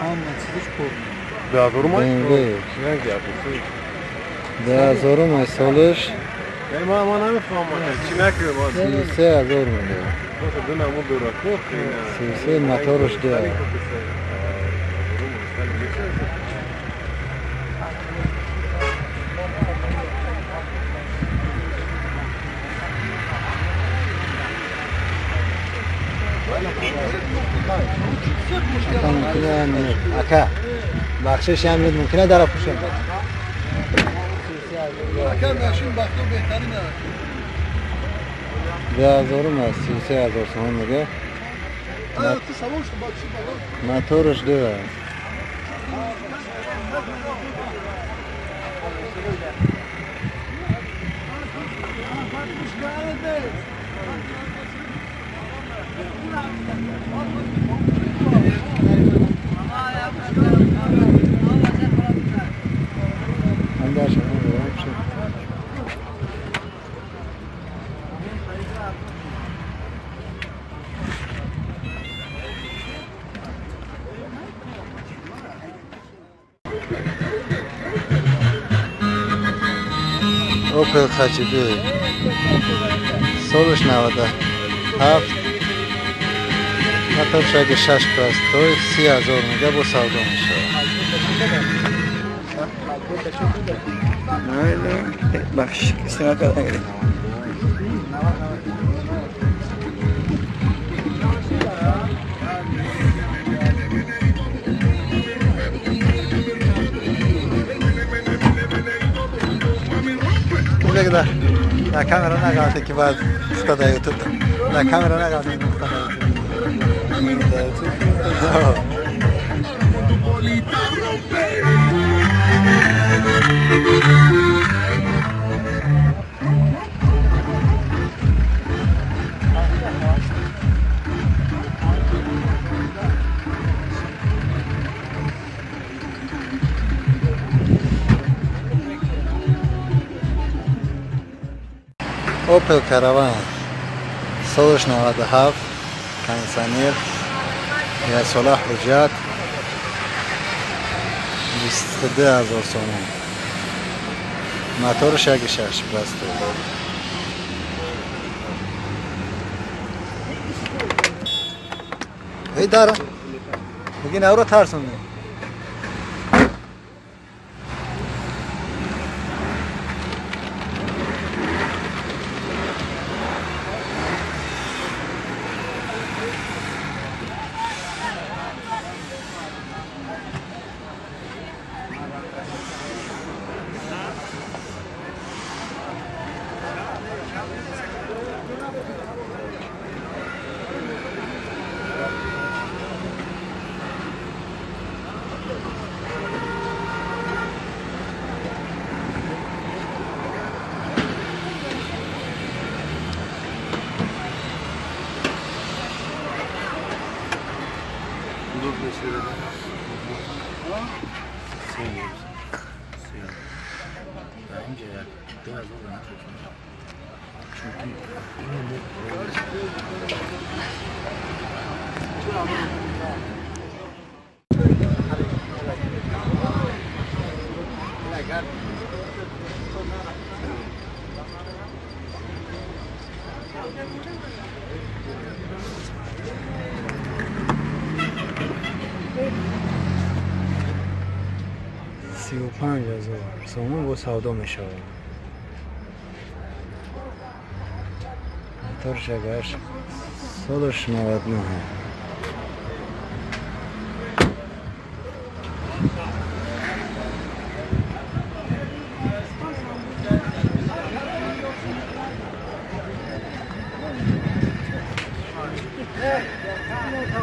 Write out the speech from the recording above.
Ҳама чизиш кор. 2000 май? BMW. Як гап. 2000 май солиш. Ма намефаҳмам, чӣ накунем? 33 000 мега. Ду намуд дорад. 33, моторш ду. Мумкина минут, ака, бахшиш, як минут мумкина дара пӯшем? Ака, мошин бахто беҳтарин аст. 2000 аст, 33 000 сомон мега. Ту савор шуд, бачи бало. Моторш ду аст. Ман дар шумо шуд. Опел Хаҷиби, солаш 97, моторш аги шаш, простой, 30 000 мега, бо савдо мешавад. Бахшиш, истинода кардам. Да, камера нагавате ки баъд пухта да ютуб. Да, камера нагавате пухта да ютуб. Да. Опел Караван, солаш 97, кондиционер, яксола ҳуҷҷат, 22 000 сомон, моторш яки шаш, простой. Эй, дара меги, навро тарсонди. 35 000 сомон бо савдо мешавад. Моторш агаш, солаш 99.